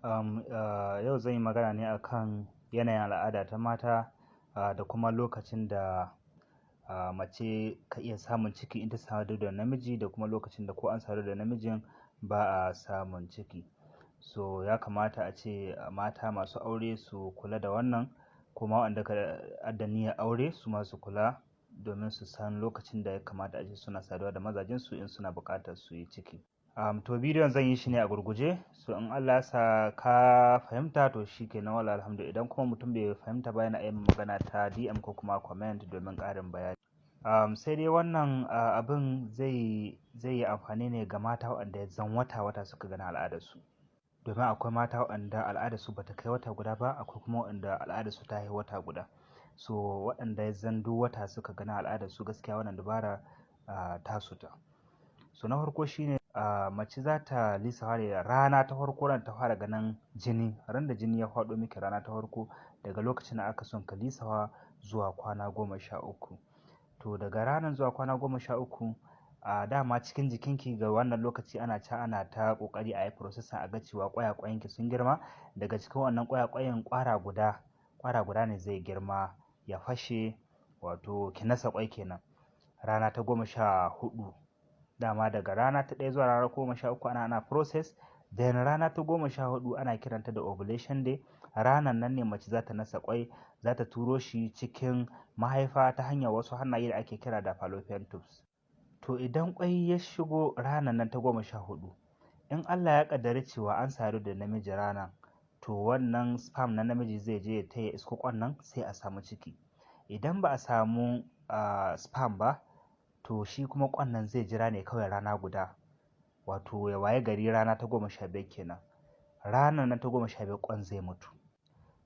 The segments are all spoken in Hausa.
Yau zan yi magana ne akan yanayin al'ada ta mata da kuma lokacin da mace ka iya samun ciki in ta sadu da namiji, da kuma lokacin da ko an sadu da namijin ba a samun ciki. So ya kamata a ce mata masu aure su kula da wannan, kuma waɗanda ka adda niyyar aure su ma su kula domin su san lokacin da ya kamata a ce suna saduwa da mazajensu in suna buƙatar su yi ciki. To bidiyon zan yi shi ne a gurguje, so in Allah ya sa ka fahimta to shi kenan, wala alhamdu. Idan kuma mutum bai fahimta ba, yana iya magana ta DM ko kuma comment domin ƙarin bayani. Sai dai wannan abin zai yi amfani ne ga mata waɗanda zan wata-wata suka gani al'adarsu. Domin akwai mata waɗanda al'adarsu bata kai wata guda ba, akwai kuma waɗanda al'adarsu ta yi wata guda. So waɗanda ya zan duk wata suka gani al'adarsu, gaskiya wannan dabara tasu ta. So na farko shine mace za ta lissafa ne rana ta farko ran ta fara ganin jini, ran da jini ya faɗo miki rana ta farko, daga lokacin da aka son ka lissafa zuwa kwana 13. To daga ranar zuwa kwana 13, a dama cikin jikinki ga wannan lokaci ana can ana ta ƙoƙari a yi processing a ga cewa ƙwayaƙwayenki sun girma. Daga cikin wannan ƙwayaƙwayen, ƙwara guda ne zai girma ya fashe, wato ki nasa ƙwai kenan rana ta 14. Dama daga rana ta 1 zuwa rana 13 ana process, then rana ta 14 ana kiranta da ovulation day. Ranan nan ne mace za ta nasa ƙwai, za ta turo shi cikin mahaifa ta hanyar wasu hannaye da ake kira da fallopian tubes. To idan ƙwai ya shigo ranan nan ta 14, in Allah ya ƙaddari cewa an sadu da namiji ranan, to wannan sperm na namiji zai je ya taya isko ƙwan nan, sai a samu ciki. Idan ba a samu sperm ba, to shi kuma ƙwan nan zai jira ne kawai rana guda, wato ya waye gari rana ta 15 kenan. Ranar nan ta 15 ƙwan zai mutu.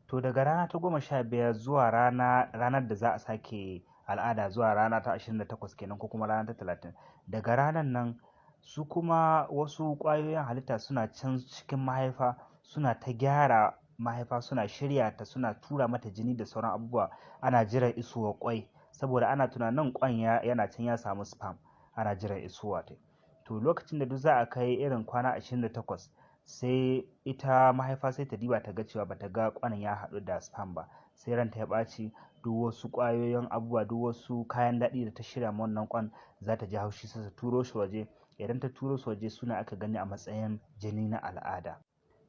To daga rana ta 15 zuwa ranar da za a sake al'ada, zuwa rana ta 28 kenan, ko kuma rana ta 30, daga ranar nan su kuma wasu ƙwayoyin halitta suna can cikin mahaifa suna ta gyara mahaifa, suna shirya ta, suna tura mata jini da sauran abubuwa, ana jiran isowar ƙwai, saboda ana tunanin ƙwan yana can ya samu sperm, ana jiran isowa ta. To lokacin da duk za a kai irin kwana 28, sai ita mahaifa sai ta diba ta ga cewa bata ga ƙwan ya haɗu da sperm ba, sai ranta ya ɓaci. Duk wasu ƙwayoyin abubuwa, duk wasu kayan daɗi da ta shirya ma wannan ƙwan, za ta ji haushi, sai ta turo shi waje. Idan ta turo su waje, suna aka gani a matsayin jini na al'ada.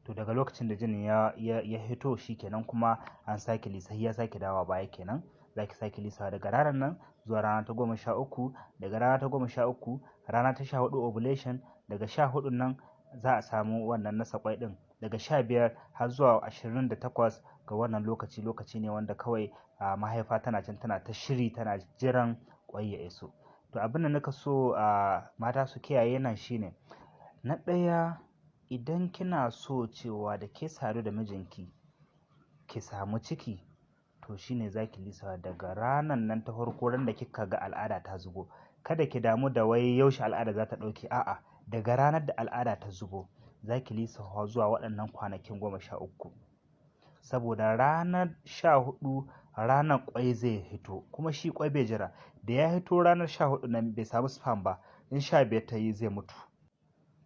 To daga lokacin da jinin ya hito, kenan kuma an sake lissafi, ya sake dawowa baya kenan. Za ki sake lissafa daga ranar nan zuwa rana ta 13. Daga rana ta 13, rana ta 14 ovulation. Daga 14 nan za a samu wannan nasa kwai ɗin. Daga 15 har zuwa 28, ga wannan lokaci, lokaci ne wanda kawai a mahaifa tana can tana ta shiri, tana jiran kwai ya iso. To abin da nika so a mata su kiyaye nan shine, na ɗaya, idan kina so cewa da ke sadu da mijinki ki samu ciki, to shine zaki lissafa daga ranan nan ta farko, ran da kika ga al'ada ta zubo. Kada ki damu da wai yaushe al'ada za ta ɗauke, a'a, daga ranar da al'ada ta zubo zaki lissafa zuwa waɗannan kwanakin 13, saboda ranar 14 ranar ƙwai zai hito, kuma shi ƙwai bai jira. Da ya hito ranar 14 nan bai samu sperm ba, in 15 ta yi zai mutu.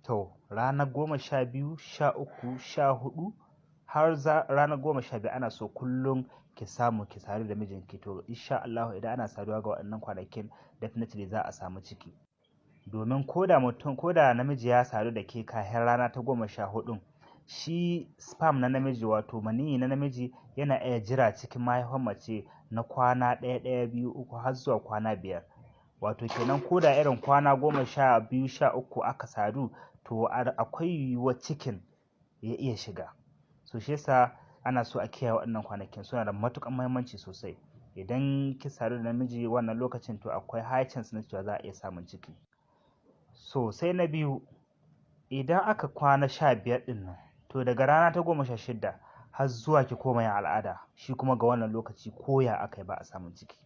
To ranar 12, 13, 14 har ranar 15, ana so kullum ki samu ki sadu da mijinki. To insha Allahu idan ana saduwa ga waɗannan kwanakin, definitely za a samu ciki, domin ko da mutum, ko da namiji ya sadu da ke kafin rana ta 14, shi sperm na namiji, wato maniyyi na namiji, yana iya jira cikin mahaifar mace na kwana ɗaya ɗaya, biyu, uku, har zuwa kwana 5. Wato kenan ko da irin kwana 12, 13 aka sadu, to akwai yiwuwar cikin ya iya shiga. So shi yasa ana so a kiyaye waɗannan kwanakin, suna da matuƙar muhimmanci sosai. Idan ki sadu da namiji wannan lokacin, to akwai high chance na cewa za a iya samun ciki. So sai na biyu, idan aka kwana 15 ɗin nan, to daga rana ta 16 har zuwa ki koma yin al'ada, shi kuma ga wannan lokaci ko ya aka yi ba a samun ciki,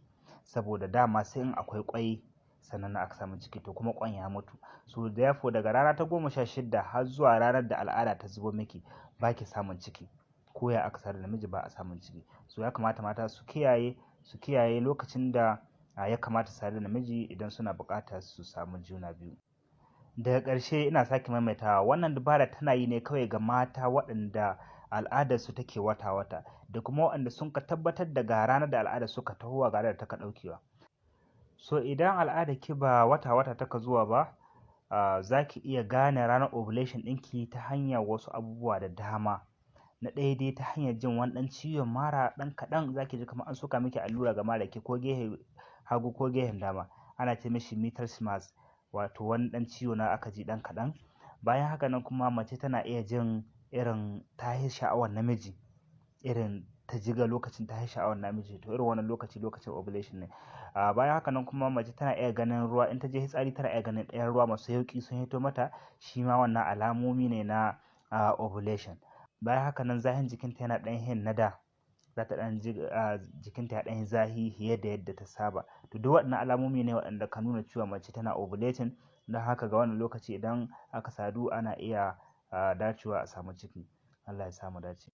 saboda dama sai in akwai ƙwai sannan aka samu ciki, to kuma ƙwan ya mutu. So therefore daga rana ta 16 har zuwa ranar da al'ada ta zubo miki, ba ki samun ciki. Ko ya aka sadu da namiji, ba a samun ciki. So ya kamata mata su kiyaye lokacin da ya kamata su sadu da namiji idan suna buƙatar su samu juna biyu. Daga ƙarshe ina sake maimaitawa, wannan dabara tana yi ne kawai ga mata waɗanda al'adarsu take wata-wata da kuma waɗanda sun ka tabbatar da ga ranar da al'adar suka tahowa, ga ranar da taka ɗaukewa. So idan al'adar ki ba wata-wata taka zuwa ba, za ki iya gane ranar ovulation ɗinki ta hanyar wasu abubuwa da dama. Na ɗaya dai, ta hanyar jin wani ɗan ciwon mara ɗan kaɗan, za ki ji kamar an soka miki allura ga mararki, ko gehen hagu ko gehen dama. Ana ce mishi mittelschmerz, wato wani ɗan ciwo na aka ji ɗan kaɗan. Bayan haka nan kuma, mace tana iya jin irin ta yi sha'awar namiji, irin ta ji ga lokacin ta yi sha'awar namiji. To irin wannan lokaci lokacin ovulation ne. Bayan haka nan kuma, mace tana iya ganin ruwa in ta je fitsari, tana iya ganin ɗayan ruwa masu yauƙi sun hito mata. Shi ma wannan alamomi ne na ovulation. Bayan haka nan, zahin jikinta yana ɗan hin na da, za ta ɗan ji jikinta ya ɗan yi zahi fiye da yadda ta saba. To duk waɗannan alamomi ne waɗanda ka nuna cewa mace tana ovulating. Don haka ga wannan lokaci idan aka sadu, ana iya dacewa a samu ciki. Allah ya sa mu dace.